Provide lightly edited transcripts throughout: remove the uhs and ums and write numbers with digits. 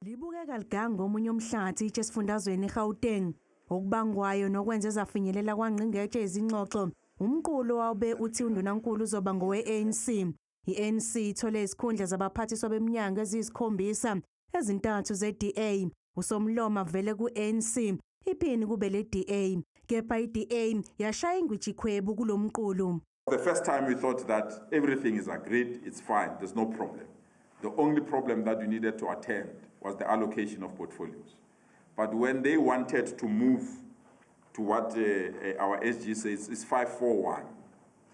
Libukeka liganga omunye umhlathi itshe esifundazweni eGauteng. Okubangwayo nokwenze zafinyelela kwangqingetshe izingxoxo. Umqulu wawube uthi undunankulu uzoba ngowe-ANC. I-ANC ithole izikhundla zabaphathiswa beminyango eziyisikhombisa, ezintathu ze-DA. Usomlomo avele ku-ANC, iphini kube le-DA. Kepha i-DA yashaya ingwijikhwebu kulo mqulu. The first time we thought that everything is agreed, it's fine, there's no problem. The only problem that we needed to attend was the allocation of portfolios. But when they wanted to move to what our SG says is 541,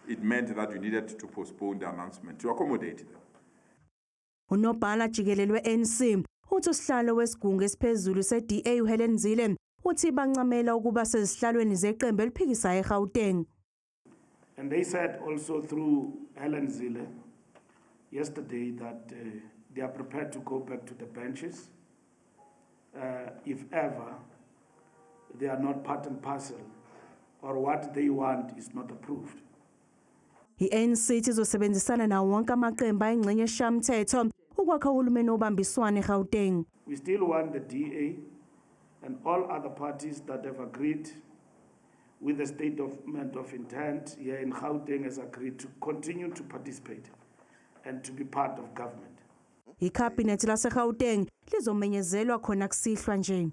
it meant that we needed to postpone the announcement to accommodate them. Unobhala jikelele we-ANC uthi usihlalo wesigungu esiphezulu se-DA uHelen Zille uthi bancamela ukuba sezihlalweni zeqembu eliphikisayo eGauteng. And they said also through Helen Zille yesterday that they are prepared to go back to the benches if ever they are not part and parcel or what they want is not approved. I-ANC ithi izosebenzisana nawo wonke amaqembu ayingxenye esishayamthetho ukwakha uhulumeni wobambiswano eGauteng. We still want the DA and all other parties that have agreed with the statement of intent here in Gauteng has agreed to continue to participate and to be part of government. Ikhabhinethi laseGauteng lizomenyezelwa khona kusihlwa nje.